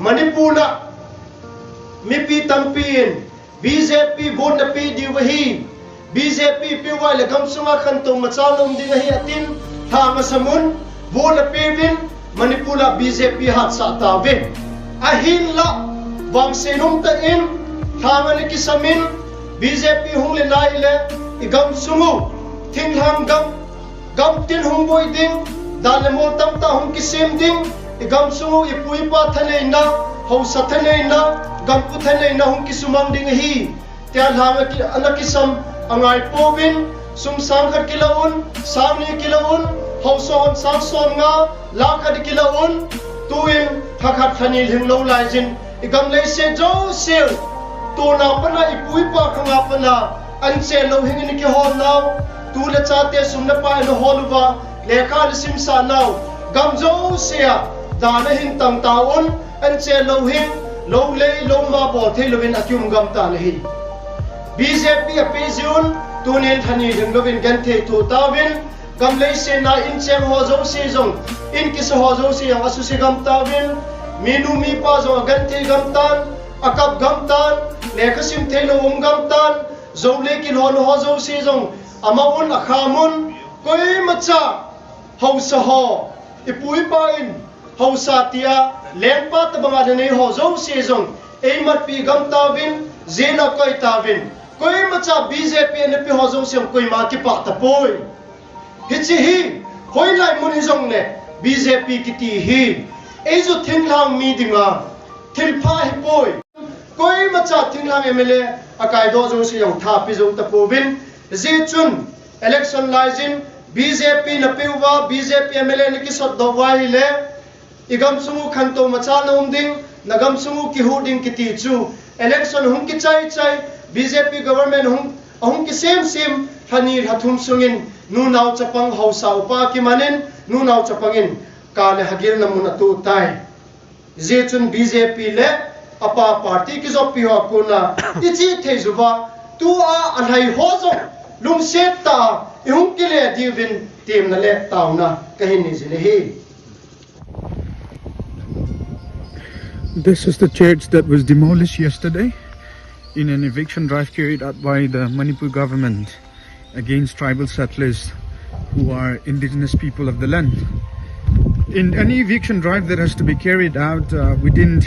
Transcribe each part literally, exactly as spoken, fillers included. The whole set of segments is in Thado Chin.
Manipur a mipi tampi in B J P vote napeh diu ahi, B J P peh uva ahile gamsunga khantou machal na um ding ahi atin, lhang asam un, vote napeh uvin, Manipur a B J P hatsah tauve. Ahinla, vangset umtah in, lhang ana kisam in, B J P hung le nai le, i gamsung u, thinglhang gam, gam tin hung boi ding, dan le mol tamtah hung kisem ding, i gamsung u, i pu i pa thaneina, haosa thaneina, gampu thaneina hung kisumang ding ahi. Tia lhang a ki-, ana kisam angai pouvin, sum sang khat kila un, sang ni kila un, haosa hon sang som nga, lakh khat kila un, tuin lha khat lha ni lhing lou lai jin, i gam leiset jouse, tuna pat a i pu i pa khanga pat a, anchen louhing in i kihol nau, tu le chate sum le pai ana hol uva, lekha ana simsah nau, gam jouse a, dan ahin tang tauvin, anchen louhing, lou lei, lou ma bol thei louvin akium gam tan ahi. B J P apeh jiuvin, tunin lha ni lhing louvin genthei thoh tauvin, gam leiset a incheng ho jouse jong, in kisa ho jouse jong asuse gam tauvin, minu mipa jong agenthei gam tan, akap gam tan, lekha sim thei lou um gam tan, jou le kilhon ho jouse jong, amang un akham un, koimacha, haosa ho, i pu i pa in, haosa tia, lengpa tabang a nei ho jouse jong, eimatpi gam tauvin, jail a koi tauvin, koimacha B J P ana peh ho jouse jong koima kipah tapoi. Hiche hi, hoilai mun hijongle, B J P kiti hi, eiju thinglhang mi dinga, thilpha ahipoi. Koimacha thinglhang M L A akaidoh jouse jong thapi jou tapouvin, hijeh chun election lai jin B J P napeh uva, B J P M L A nakisotdoh uva ahile, i gamsung u khantou machal na um ding, na gamsung u kihuh ding kiti chu, election hung kichai chai, B J P government hung, ahung kisem sem, lha ni lha thum sungin, nunao chapang haosa upa kiman in, nunao chapang in, ka le hagilna mun atoh tai. Hijeh chun B J P le apa party kijoppi ho a kona iche thei jouva, tua alhai ho jong lungset tah a ihung kile diuvin temna le taona kahin nei jin ahi. This is the church that was demolished yesterday in an eviction drive carried out by the Manipur government against tribal settlers who are indigenous people of the land. In any eviction drive that has to be carried out, uh, within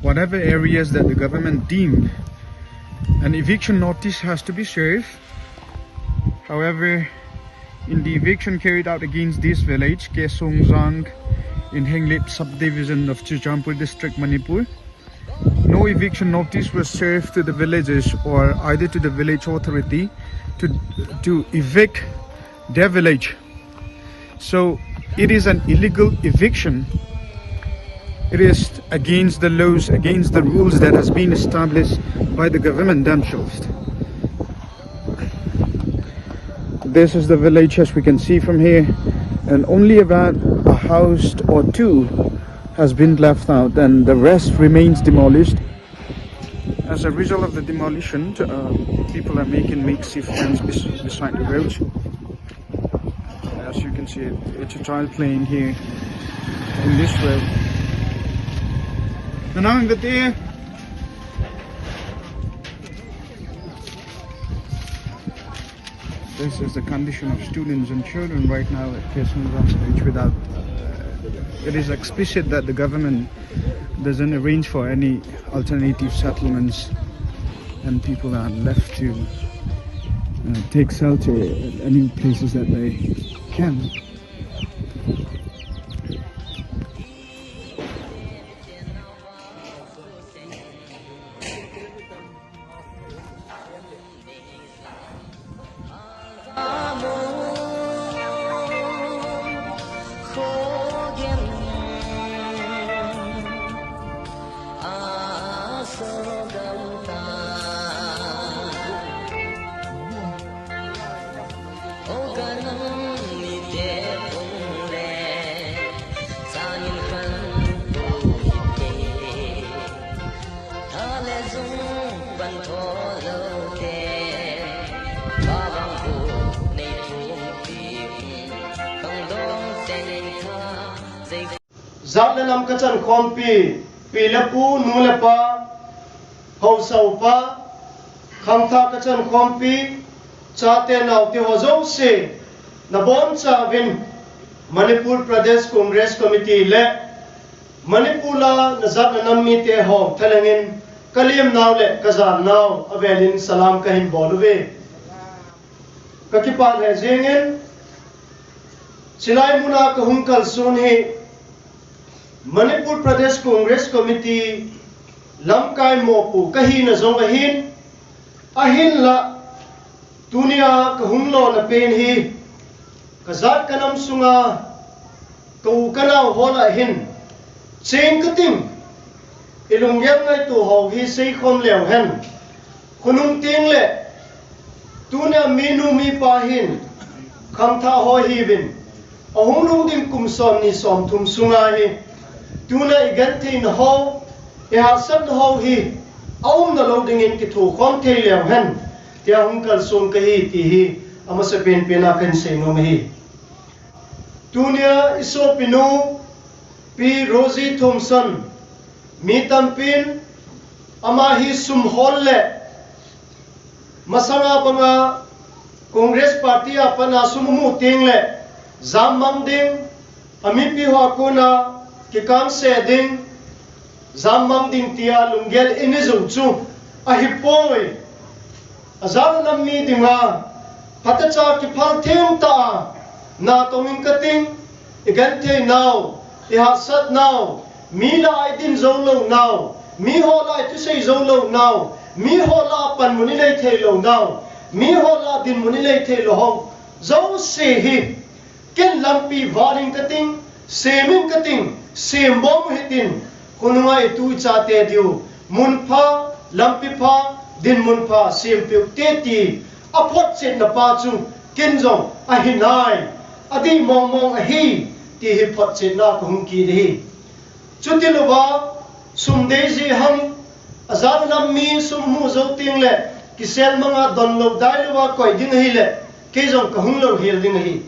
whatever areas that the government deem, an eviction notice has to be served. However, in the eviction carried out against this village, Kesongjang, in Henglep subdivision of Churachandpur district, Manipur, no eviction notice was served to the villagers or either to the village authority to, to evict their village. So it is an illegal eviction. It is against the laws, against the rules that has been established by the government themselves. This is the village as we can see from here, and only about a house or two has been left out, and the rest remains demolished. As a result of the demolition, uh, people are making makeshift tents bes-, beside the road. As you can see, it, it's a child playing here in this road. And I'm the deer. This is the condition of students and children right now at Kesongjang village without, uh, it is explicit that the government doesn't arrange for any alternative settlements and people are left to, uh, take shelter at any places that they can. Jat le nam kachan khompi, Pi le pu, nu le pa, haosa upa, khangthah kachan khompi, chate naote ho jouse, nabonchauvin Manipur Pradesh Congress Committee le Manipur a najat nanam mite ho thalhengin kaliamnau le kajanau avelin salam kahin bol uve. Kakipah lheh jengin, chulai muna kahung kalson hi Manipur Pradesh Congress Committee lamkai mopo kahina jong ahin, ahinla tunia kahung lona pen hi kajat kanam sunga ka u kanao ho lah hin cheng kating, ilunggel ngaito ho hi seikhom leuhen, khonung teng le tunia minu mipa hin khangthah ho hiuvin, ahung lhung ding kum somni somthum sunga hi tunia igentheina ho, ihahsatna ho hi aumna lou dingin kithokhom thei leuhen, tia hung kalson kahi ti hi amasapen pena kahin seinom ahi. Tunia isopinu Pi Rosie Thomson, mi tampin ama hi sum hol le masanga banga Congress Party a pat a sum amu teng le jammang ding, amipi ho a kona kikangse ding, jammang ding tia lunggel inei jou chu ahipoi. Ajat nanam mi dinga phatecha kiphal thengtah a natong ing kating, igentheinau, ihahsatnau, mi lah a idin jou lounau, miho lah a ithusei jou lounau, miho lah a panmun inei thei lounau, miho lah a dinmun inei thei lou ho jouse hi ken lampi val ing kating, sem ing kating, sembom u hitin, khonunga itu ichate diu munpha, lampi pha, dinmun pha sempeh ute ti aphotchetna pa chu ken jong ahinai, adih mongmong ahi, ti hi photchetna kahung kit ahi. Chutilouva sum dei jeh ham, ajat nanam mi sum mu jou teng le kisel manga donlou dailouva koi ding ahile, kei jong kahung louhel ding ahi.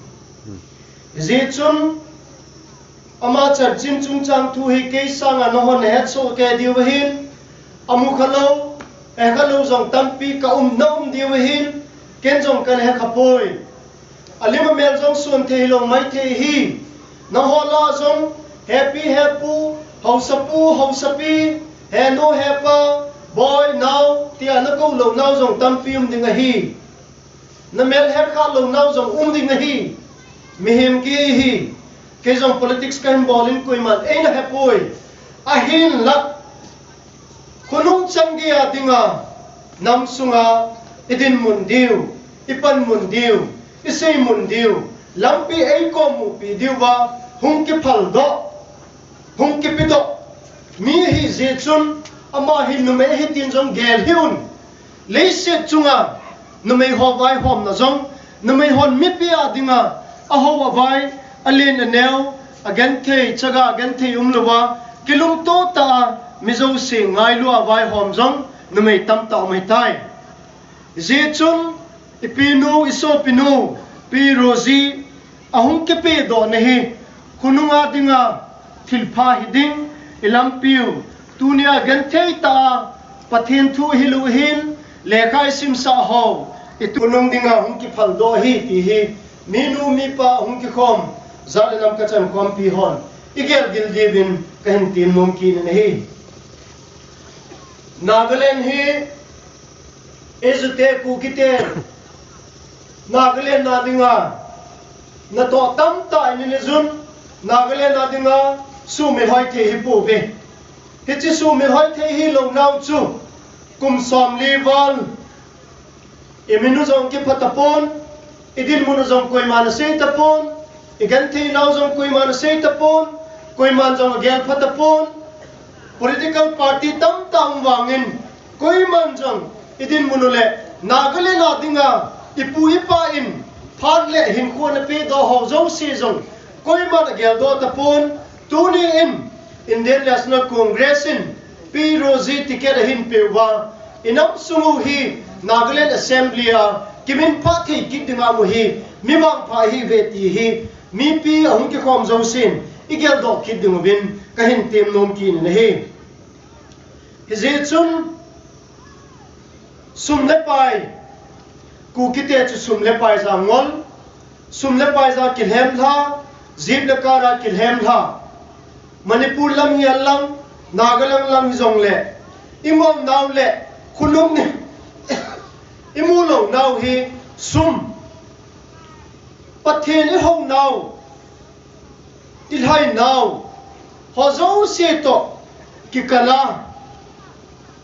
Hijeh chun ama chanchin chungchang thu hi kei sanga nahon nahetsoh kei diu ahin, amu khalou, he khalou jong tampi kaum, naum diu ahin, ken jong kana he khapoi. Alim amel jong son thei hilou maithei ahi. Naho lah a jong hepi hepu, haosapu haosapi, henu hepa, boi nao tia nakou lounau jong tampi um ding ahi. Namel hekhah lounau jong um ding ahi. Mihem kei hi, kei jong politics kahin bol in koiman eina hepoi. Ahinla khonung chan geiya dinga, nam sunga idinmun diu, ipanmun diu, iseimun diu, lampi eikommupi diuva hung kiphaldoh, hung kipedoh mi ahijeh chun, ama hi numei ahi tin jong gel hih un. Leiset chunga numei ho vaihomna jong, numei hon mipi a dinga ahao avai, alen aneo, agenthei chaga, agenthei umlouva, kilungto tah a mi jouse ngailua vaihom jong numei tamtah um ahitai. Hijeh chun ipinu, isopinu Pi Rosie ahung kipehdohna hi khonunga dinga thilpha hiding, ilampiu, tunia genthei tah a Pathen thu hilou ahin, lekha isimsah ho, itu khonung dinga hung kiphaldoh ahi ti hi minu mipa hung kikhom, jat le nam kachan khompi hon igel gil diuvin kahin temnom kit in ahi. Nagaland hi eijute Kukite Nagaland a dinga natoh tamtah in inei jun, Nagaland a dinga sumil hoithei hipouve. Hiche sumil hoithei hilounau chu kum somli val iminu jong kipha tapon, idinmun u jong koiman asei tapon, igentheinau jong koiman asei tapon, koiman jong agel pha tapon. Political party tamtah um vangin, koiman jong idinmun u le Nagaland a dinga ipu ipa in phat le hinkho ana pedoh ho jouse jong koiman ageldoh tapon. Tuni in Indian National Congress in Pi Rosie ticket ahin peuva, inam sung u hi Nagaland Assembly a kiminphah thei kit dinga mu hi mi vangpha ahiuve ti hi mipi ahung kikhom jousen igeldoh kit dinguvin kahin temnom kit in ahi. Hijeh chun sum le pai, Kukite chu sum le pai ja ngol, sum le pai ja kilhem lha, jeep le car a kilhem lha. Manipur lam hi alang, Nagaland lam hi jongle, i ngol nau le khonung ni, i mu lou nau hi sum, Pathen i hou nau, i lhai nau, ho jouse toh kikal a,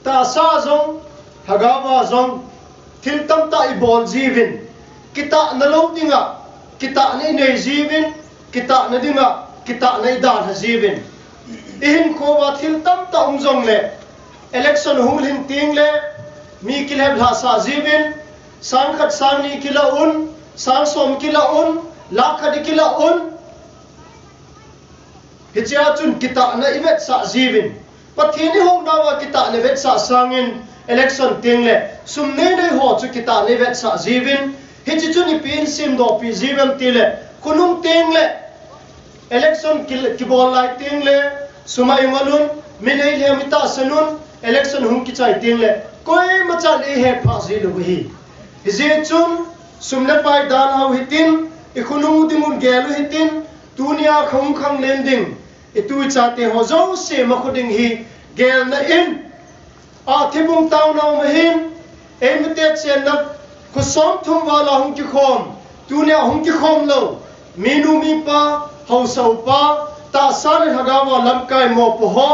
tahsa jong, lhagao a jong, thil tamtah i bol jiuvin, kitahna lou dinga, kitahna i nei jiuvin, kitahna dinga, kitahna i dalha jiuvin. I hinkho uva thil tamtah um jongle, election hung lhin teng le, mi kilhem lhasah jiuvin, sang khat sang ni kila un, sang som kila un, lakh khat i kila un. Hichea chun kitahna i vetsah jiuvin. Pathen i hou nauva kitahna vetsah sangin election teng le sum nei nei ho chu kitahna i vetsah jiuvin. Hiche chun ipi in simdoh pi jiuvem tile khonung teng le election ki, kibol lai teng le sum a i ngol un, min ei lhem i tahsan un, election hung kichai teng le koima chan ei hepha ji lou u ahi. Hijeh chun sum le pai dalhau hitin, i khonung u dingun gel u hitin, tunia khang khang len ding, i tu i chate ho jouse makhu ding hi gelna in, a thibung taona um ahin, eimite chenna kho somthum val a hung kikhom, tunia hung kikhom lou, minu mipa, haosa upa, tahsa le lhagao a lamkai mopo ho,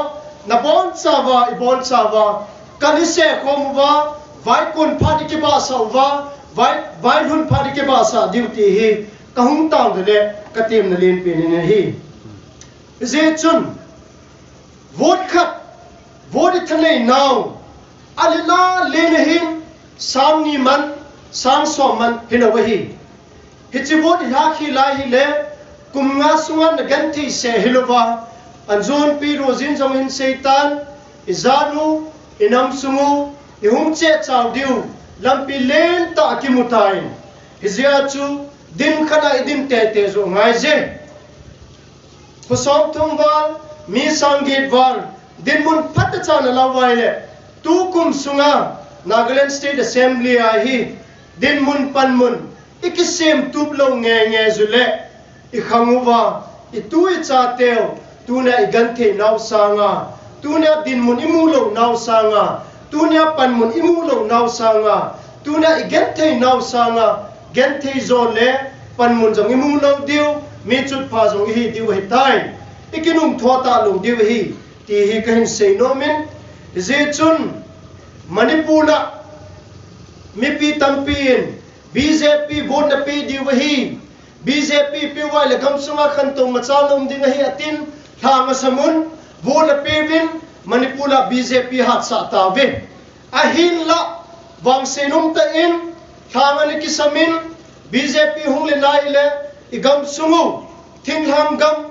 nabonchauva, ibonchauva, kal i se khom uva, vaikon phat i kibahsah uva, vai, vailhun phat i kibahsah diu ti hi kahung taona le katemna lenpen in ahi. Hijeh chun, vote khat, vote i thanei nau, alen alen ahin, sang ni man, sang som man hilou ahi. Hiche vote i lhakhel lai hile, kum nga sunga na genthei seh hilouva, anjonpi Rojin jong hin seitan, i jat u, i nam sung u, i hung cheh chau diu, lampi lentah kimu tan. Hijeh a chu, din khat a i din teitei joh ngai je. Kho somthum val, mi sang get val, dinmun phatechan alau vai le, tukum sunga Nagaland State Assembly a hi dinmun panmun i kisem tup lou nge nge ju le, i khang uva, i tu i chateu, tunia i genthei nau sanga, tunia dinmun i mu lou nau sanga, tunia panmun i mu lou nau sanga, tunia i genthei nau sanga, genthei jo le panmun jong i mu lou diu, mi chutpha jong i hi diu ahitai. I kinung tho talou diu ahi, ti hi kahin sei nom in, hijeh chun Manipur a mipi tampin B J P vote na pe diu ahi, B J P pe uva le gamsunga khantou machal um ding ahi atin, lhang asam un, vote na peuvin, Manipur a B J P hatsah tauvin. Ahinlah, vangse nom tah in, lhang ana kisam in, B J P hung le nai le, i gamsung u, thinglhang gam,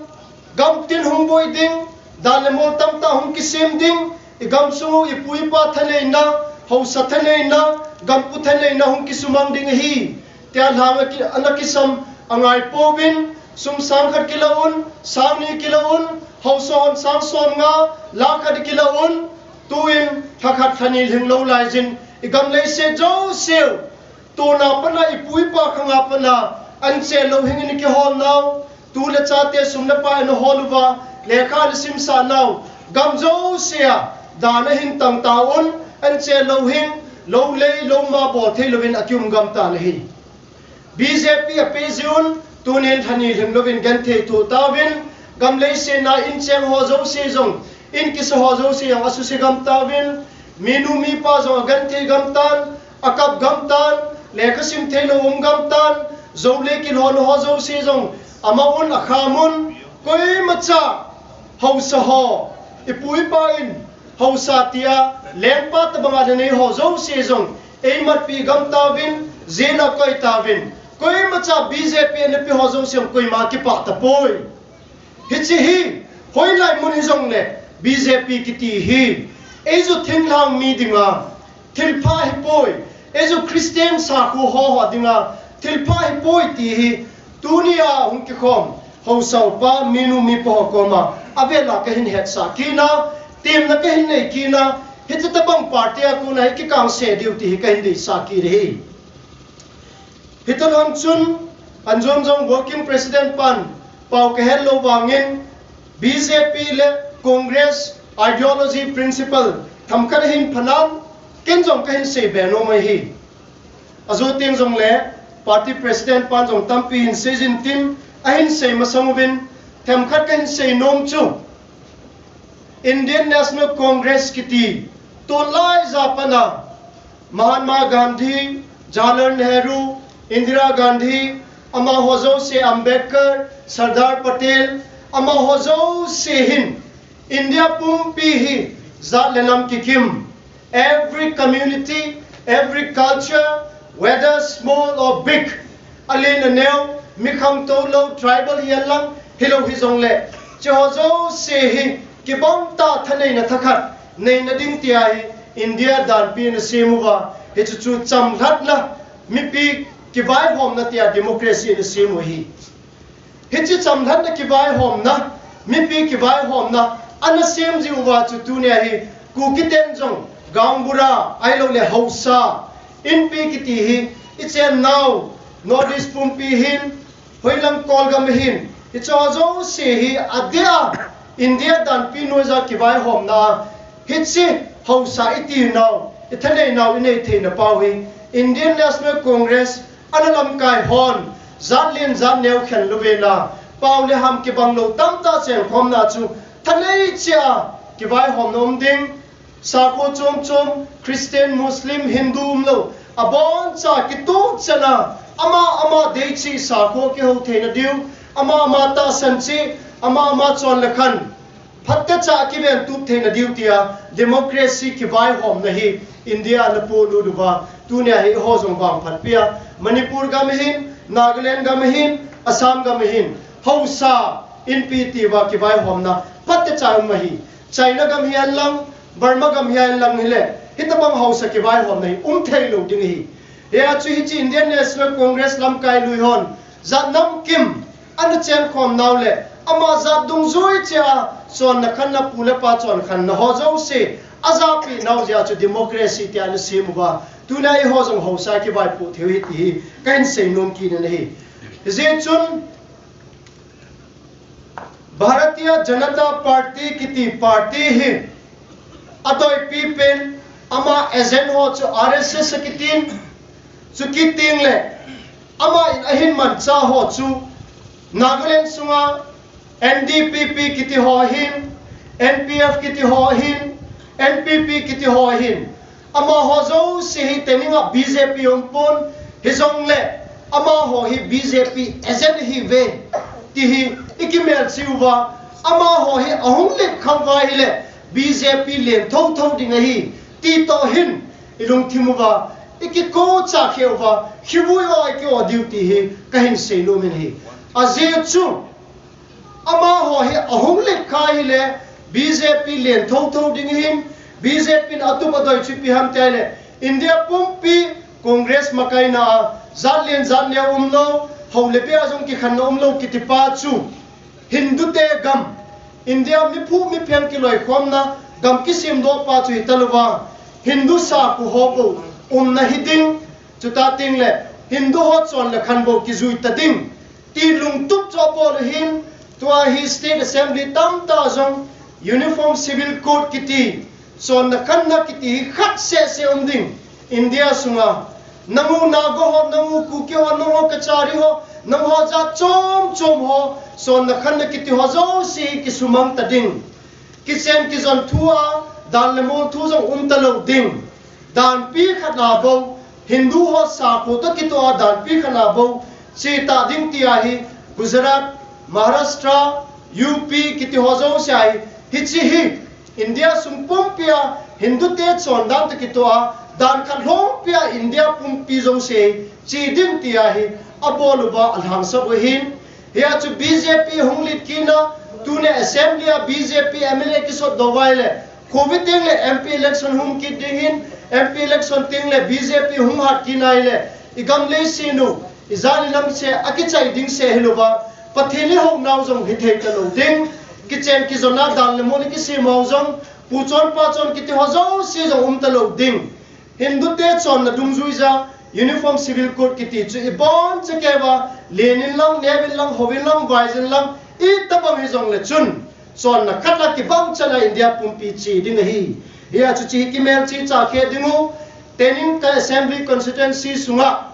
gamtin hung boi ding, dan le mol tamtah hung kisem ding, i gamsung u, i pu i pa thaneina, haosa thaneina, gampu thaneina hung kisumang ding ahi. Tia lhang a ki, ana kisam angai pouvin, sum sang khat kila un, sang ni kila un, haosa hon sang som nga, lakh khat kila un, tuin lha khat lha ni lhing lou laijin, i gam leiset jouseu, tuna pat a i pu i pa khanga pat a, anche lou hing in i kihol nau, tu le chate sum le pai ana hol uva, lekha ana simsah nau, gam jousea, dan ahin tang tauvin, anche lou hing, lou lei, lou ma bol thei louvin akium gam tan ahi. B J P a pe jiuvin, tunin lha ni lhing louvin genthei thoh tauvin, gam leiset a incheng ho jouse jong, in kisa ho jouse jong asuse gam tauvin, minu mipa jong agenthei gam tan, akap gam tan, lekha sim thei lou um gam tan, jou le kilhon ho jouse jong, ama un akham un, koimacha, haosa ho, i pu i pa in, haosa tia, lengpa tabanga lhanei ho jouse jong, eimatpi gam tauvin, jena koi tauvin, koimacha B J P ana pe ho jouse jong koima kipah tapoi. Hiche hi, hoilai mun hijongle, B J P kiti hi, eijo thinglhang mi dinga, thilpha hipoi, eijo Christian sakhu ho ho dinga, thilpha hipoi ti hi, tunia hung kikhom, haosa upa, minu mipa ho koma, avela kahin hetsah kit na, temna kahin nei kit na, Hiche tabang party a kona hi kikangse diu ti hi kahin deisah kit ahi. Hitalon chun, anjom jong working president pan pao kahet lou vangin, B J P le Congress ideology principle themkhat ahin phanan, ken jong kahin seibe nom ahi. Ajo teng jongle, party president pan jong tampi hin seijin tin, ahin sei masang uvin, themkhat kahin sei nom chu, Indian National Congress kiti, tulai ja pana, Mahatma Gandhi, Jawaharlal Nehru, Indira Gandhi, amaho jouse, Ambedkar, Sardar Patel, amaho jouse hin, India pumpi hi jat le nam kikim, every community, every culture, whether small or big, alen aneo, mi khangtou lou, tribal hihen lang, hilou hijongle, hicheho jouse hi kibang tah thaneina thakhat neina ding tia hi India danpi ana sem uva, hichu chu chamlhatna, mipi kivaihomna tia democracy ana sem u ahi. Hiche chamlhatna kivaihomna, mipi kivaihomna ana sem jiu va chu tunia hi Kuki ten jong gaonbura ahilouleh haosa, Inpi kiti hi, ichennau North East pumpi hin, hoilang Kolgam hin, hicheho jouse hi adeh a India danpi noija kivaihomna, hiche haosa itinau, ithaneinau, inei theina pau hi Indian National Congress ana lamkai hon jat len jat neo khen louvela, pau le ham kibang lou tamtah chengkhomna chu thanei cheh a kivaihomna um ding, sakho chom chom, Christian, Muslim, Hindu umlou, aboncha kitup chana, ama ama deicheh sakho kihou theina diu, ama ama tahsan cheh, ama ama chon le khan phatecha kiventup theina diu tia democracy kivaihomna hi India ana polut uva, tunia hi eiho jong vangphat pia, Manipur gam hin, Nagaland gam hin, Assam gam hin, haosa Inpi tia kivaihomna phatecha um ahi. China gam hihen lang, Burma gam hihen lang hile, hitabang haosa kivaihomna hi um theilou ding ahi. Hia chu hiche Indian National Congress lamkai lui hon, jat nam kim ana chengkhomnau le, ama jat dungjui cheh a chonna khanna, pu le pa chon khanna ho jouse ajahpeh nau jeh a chu democracy tia ana sem uva, tunia eiho jong haosa kivaipoh theiu ahi ti hi kahin seinom kit in ahi. Hijeh chun, Bharatiya Janata Party kiti party hi adoipi pen ama agent ho chu R S S akitin, chukit tengle ama in ahin manchah ho chu Nagaland sunga N D P P kiti ho ahin, N P F kiti ho ahin, N P P kiti ho ahin, amaho jouse hi training a B J P umpon, hijongle amaho hi B J P agent ahiuve ti hi ikimelchih uva, amaho hi ahung let khauva ahile B J P len thotho ding ahi ti toh hin ilungthim uva, ikikocha kheh uva, khivui o iki-o diu ti hi kahin seinom in ahi. Ajeh chu, amaho hi ahung let kha ahile B J P len thotho ding ahin, B J P in atup adoi chu ipi ham tile, India pumpi Congress makaina a jat len jat neo umlou, hou le beh a jong kikhenna umlou kiti pa chu Hindu te gam, India miphu mipheng kiloikhomna gam kisemdoh pa chu hitalouva, Hindu sakho ho bou umna hiding, chuti tengle Hindu ho chon le khan bou kijui ta ding ti lungtup chu abol u ahin, tua hi State Assembly tamtah jong Uniform Civil Code kiti chonna khanna kiti hi khat seh seh um ding India sunga. Nangho Naga ho, nangho Kuki ho, nangho Kachari ho, nangho jat chom chom ho, chonna khanna kiti ho jouse kisumang ta ding. Kichen kijon thu a, dan le mol thu jong um talou ding. Danpi khat a bou, Hindu ho sakho toh kitoh a danpi khat a bou che ta ding tia hi Gujarat, Maharashtra, U P kiti ho jouse a hi, hiche hi India sung pumpi a Hindu te chondan toh kitoh a dan khat lhompi a India pumpi jouse che ding tia hi abol uva alhangsap u ahin. Hia chu B J P hung let kit na, tunia Assembly a B J P M L A kisotdoh uva ahile, Covid tengle M P election hung kit ding ahin, M P election tengle B J P hung hat kit na ahile, igam leiset u, ijat inam seh a kichai ding seh hilouva, Pathen ihounau jong hithei talou ding, kichen kijon a dan le mol ikisem u jong, Pu chon pa chon kiti ho jouse jong um talou ding. Hindu te chonna dungjuija Uniform Civil Code kiti chu ibon chekeuva, len in lang, neo in lang, hou in lang, vaijin lang, itobang hijongle chun chonna khat a kibang chan a India pumpi che ding ahi. Hia chu hiche hi kimelchih chah khe ding u, Tening ka Assembly Constituency sunga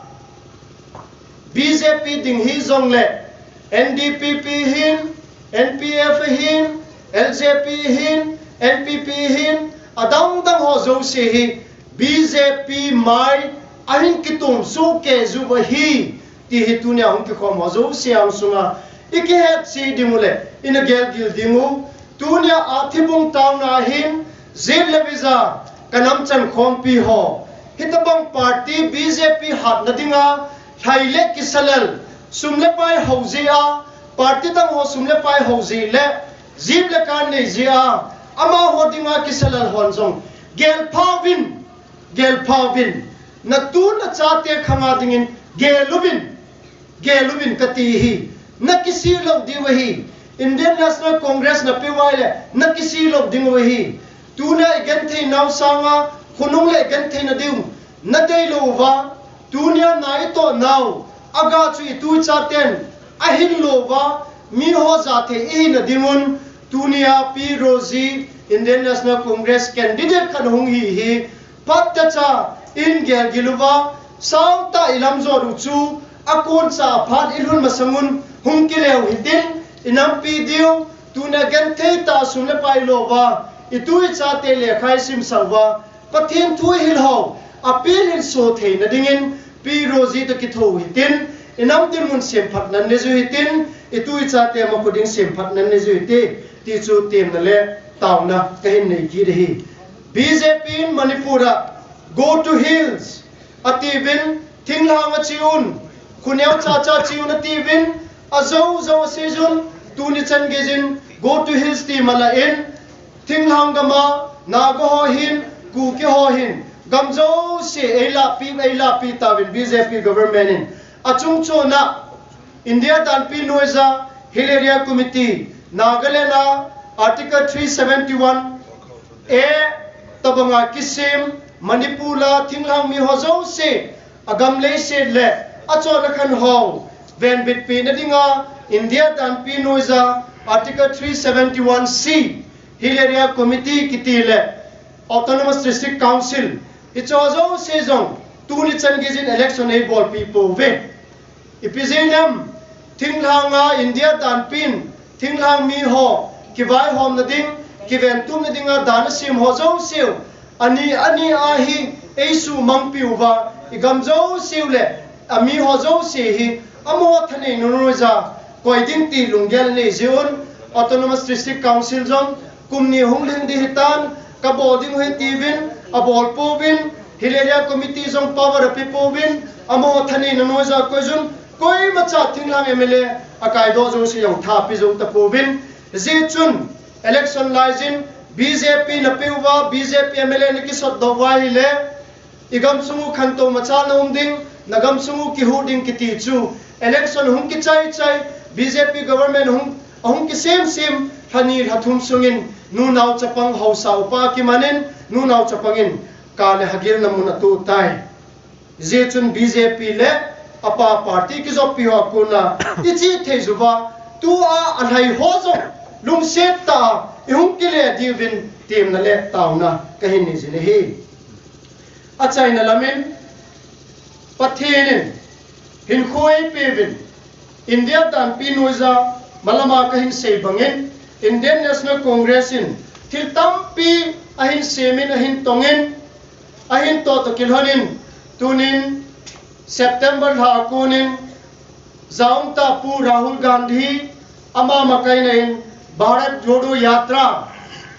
B J P ding hijongle, N D P P hin, N P F hin, L J P hin, N P P hin, adang dang ho jouse hi B J P mai ahin kitom sohkei jiu ahi, ti hi tunia hung kikhom ho jouse angsunga ikihetcheh ding u le ina gelgil ding u. Tunia Athibung town a hin, Jeep le Visa, ka namchan khompi ho, hitobang party B J P hatna dinga lhai le kisalal, sum le pai hou jeh a, party dang ho sum le pai hou jeh le, Jeep le car nei jeh a, amaho dinga kisalal hon jong gelpha uvin, gelpha uvin, natu nachate khanga dingin gel uvin, gel uvin kati hi. Nakisih lou diu ahi. Indian National Congress napeuva ahile nakisih lou ding u ahi. Tuna igenthei nau sanga khonung le igenthei na diu nadei lou uva, tunia na itoh nau aga chu itu ichaten ahin lou uva, miho jathei ihina dingun, tunia Pi Rosie Indian National Congress candidate khat hung hi hi, phatechan gelgil uva, sautah ilamjot u chu, akoncha phat ilhun masangun hung kile u hitin, inampi diu, tuna genthei tah sum le pai lo uva, itu ichate lekha isimsah uva, Pathen thu ihil ho, apel in so theina dingin, Pi Rosie toh kitho u hitin, inam dinmun semphatna nei jiu hitin, itu ichate makhu ding semphatna nei jiu hite, ti chu temna le taona kahin nei kit ahi. B J P in Manipur a, "Go to hills," atiuvin, thinglhang a che un, khoneo chacha che un atiuvin, ajou jou aseijun, tuni chan geijin, "Go to hills," ti malah in, thinglhang gam a, Naga ho hin, Kuki ho hin, gam jouse eilahpi, eilahpi tauvin B J P government in. Achungchona, India danpi noija Hill Area Committee, Nagaland a Article three seventy-one A tobanga kisem, Manipur a thinglhang mi ho jouse, agam leiset le achon akhan ho venbitpi na dinga India danpi noija Article three seventy-one C, Hill Area Committee kiti le Autonomous District Council, hiche ho jouse jong tuni chan geijin election eibolpi pouve. Ipi jeh inem, thinglhang a India danpin, thinglhang mi ho, kivaihomna ding, kiventumna dinga dan asem ho jouseu, ani, ani a hi eisumangpi uva, igam jouseu le, ami ho jouse hi, amaho thanei nanoija, koi ding ti lunggel anei jeh un, Autonomous District Council jong, kum ni hung lhing ding hitan, kabol ding u ahi tiuvin, abol pouvin, Hill Area Committee jong power ape pouvin, amaho thanei nanoija koijun, koimacha thinglhang M L A akaidoh jouse jong tha ape jou tapouvin. Hijeh chun, election laijin, B J P napeuva, B J P M L A nakisotdoh uva ahile, igamsung u khantou machal na um ding, nagamsung u kihuh ding kiti chu, election hung kichai chai, B J P government hung, ahung kisem sem, lha ni lha thum sungin, nunao chapang haosa upa kimanin, nunao chapangin, ka le hagilna mun atoh tai. Hijeh chun B J P le apa party kijoppi ho a kona iche thei jiuva, tua alhai ho jong lungset tah a ihung kile diuvin temna le taona kahin nei jin ahi. Achaina lamin, Pathen in hinkho eipeuvin, India danpi noija malama kahin sei bangin, Indian National Congress in thil tampi ahin semin, ahin tongin, ahin toh toh kilhonin, tunin September lha a konin, jaumtah Pu Rahul Gandhi, ama makaina in Bharat Jodo Yatra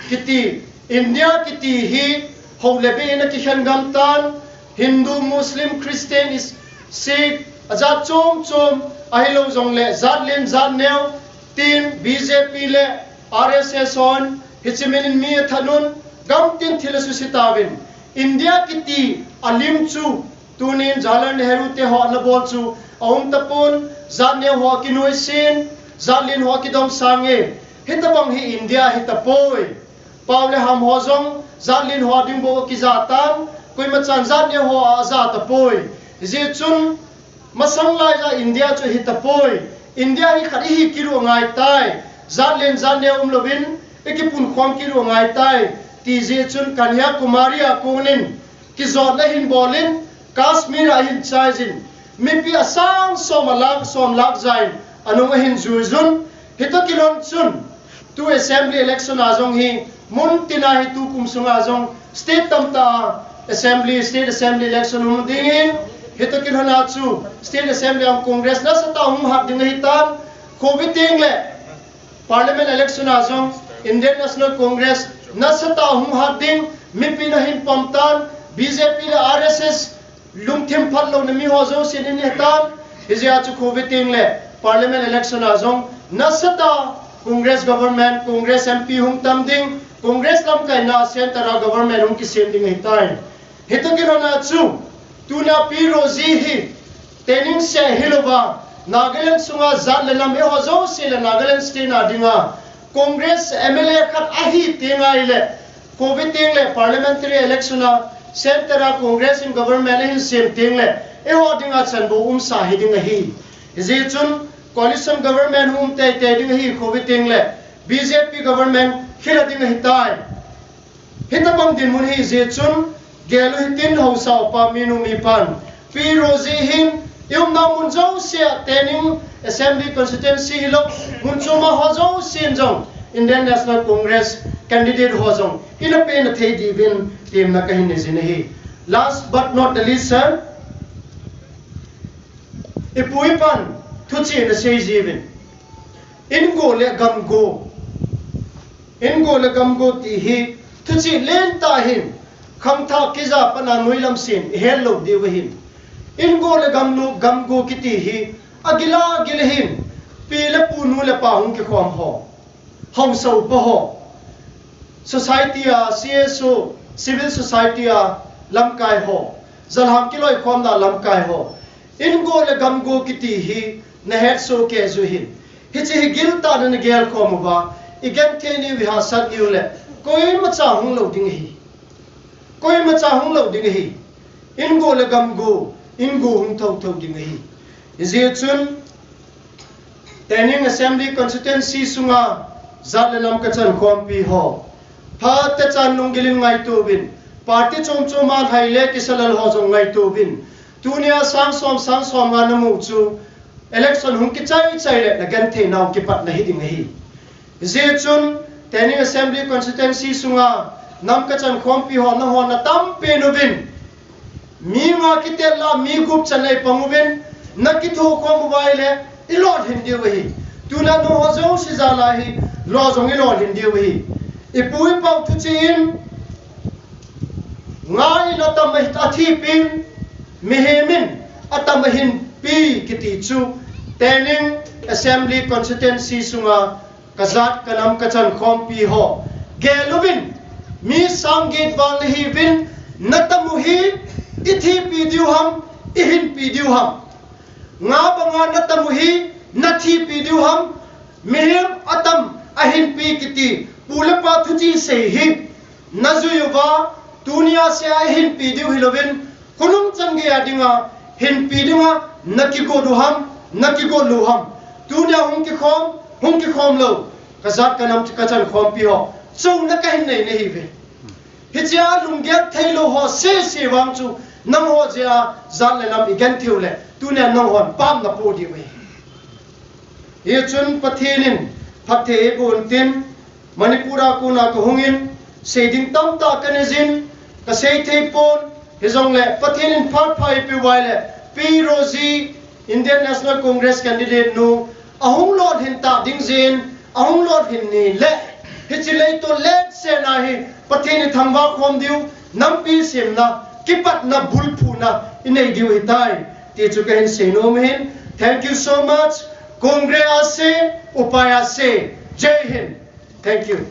kiti India kiti hi hou le bei in akikhen gam tan, Hindu, Muslim, Christian, Is-, Sikh, ajat chom chom, ahilou jongle jat len jat neo, tin B J P le R S S hon, hiche min in mi athat un, gamtin thil asuse tauvin, India kiti alim chu, tunin Jawaharlal Nehru te ho ana bol chu aum tapon, jat neo ho akinoisen, jat len ho akidong sange, hitobang hi India hitapoi. Pau le ham ho jong, jat len ho ding bou akija tan, koima chan jat neo ho a aja tapoi. Hijeh chun, masang lai a India chu ahi tapoi. India hi khat ihi kit u angai tai. Jat len jat neo umlouvin, ikipun khom kit u angai tai. Ti jeh chun Kanyakumari a konin, kijotna ahin bolin, Kashmir a ahin chaijin, mipi asang som a lakh, som lakh jan, anung ahin juijun, hitoh kilhon chun, tu assembly election a jong hi, mun tina hi tukum sunga jong, state tamtah a assembly, state assembly election um dingin, hitoh kilhon a chu, state assembly a Congress nasatah a hung hat ding ahitan, Covid teng le, Parliament election a jong Indian National Congress nasatah a hung hat ding, mipin ahin pom tan, B J P le R S S lungthim phatlouna mi ho jousen ahin he tan, hijeh a chu Covid teng le Parliament election a jong nasatah a Congress government, Congress M P hung tam ding, Congress lamkaina centre a government hung kisem ding ahitai. Hitoh kilhon a chu, tuna Pi Rosie hi, training seh hilouva, Nagaland sunga jat le nam eiho jouse le Nagaland state a dinga, Congress M L A khat ahi teng ahile, Covid teng le parliamentary election a, centre a Congress in government ahin sem teng le, eiho dinga chanbou umsa hiding ahi. Hijeh chun, coalition government hung um teitei ding ahi Covid teng le, B J P government khel a ding ahitai. Hitobang dinmun hi jeh chun, gel u hitin haosa upa minu mipan. Pi Rosie hin, i umna mun jouse a training assembly constituency hilou, mun chom a ho jousen jong, Indian National Congress candidate ho jong, ina pena thei diuvin, temna kahin nei jin ahi. Last but not the least, sir, ipu ipan, thuchih na sei jiuvin. Ingo le gamgo. Ingo le gamgo ti hi, thuchih lentah ahin, khangthah kija pana noilam sen, ihet lou diu ahin. Ingo le gamlo, gamgo kiti hi, agil agil ahin, pi le pu nu le pa hung kikhom ho. Haosa upa ho. Society a, C S O, civil society a, lamkai ho. Jalham kiloikhomna lamkai ho. Ingo le gamgo kiti hi, nahet soh kei jiu hin. Hiche hi giltah a nagel khom uva, igenthei niu, ihahsat niu le, koimacha hung lou ding ahi. Koimacha hung lou ding ahi. Ingo le gamgo, ingo hung thouthou ding ahi. Hijeh chun, Tening Assembly Constituency sunga, jat le nam kachankhompi ho. Phatechan lunggil in ngaito uvin, party chom chom a lhai le kisa lal ho jong ngaito uvin. Tunia sang som, sang som nga namu chu, election hung kichai chai le nagenthei nau kipatna hiding ahi. Hijeh chun, Tening Assembly Constituency sunga, nam kachankhompi ho, nahon natampen uvin. Mi nga kitel a, mi gup chan a ipang uvin, nakithokhom uva ahile, ilolhin diu ahi. Tuna nangho jouse jal a hi, lo jong ilolhin diu ahi. Ipu ipau thuchih in, nga in atam ahi, athipin, mihem in atam ahinpi kiti chu, Tening Assembly Constituency sunga, kajat kanam kachankhompi ho. Gel uvin, mi sang get val nahiuvin, natam u hi, ithipi diu ham, ihinpi diu ham. Nga banga natam u hi, nathipi diu ham, mihem atam ahinpi kiti, pu le pa thuchih sei hi. Najui uva, tunia sea ihinpi diu hilouvin, khonung chan geiya dinga, hinpi dinga, nakigot u ham, nakigot lou ham. Tunia hung kikhom, hung kikhom lou. Kajat kanam kachankhompi ho. Chonna kahin nei nahiuve. Hichea lunggel theilou ho sese vang chu, nangho jeh a, jat le nam igenthei u le, tunia nanghon pamna po diu ahi. Hichun Pathen in phatthei eiboh in tin, Manipur a kona kahungin, seiding tamtah kanei jin, kasei thei pon, hijongle Pathen in phat pha eipeh uva ahile, Pi Rosie, Indian National Congress candidate nu, ahung lolhin ta ding jeh in, ahung lolhin ni le, hiche leitol lentah a hi, Pathen ithangvah khom diu, nampi semna, kipatna, bulphuna, inei diu ahitai, ti chu kahin seinom ahin. Thank you so much. Congress ase, upai ase. Jai Hind. Thank you.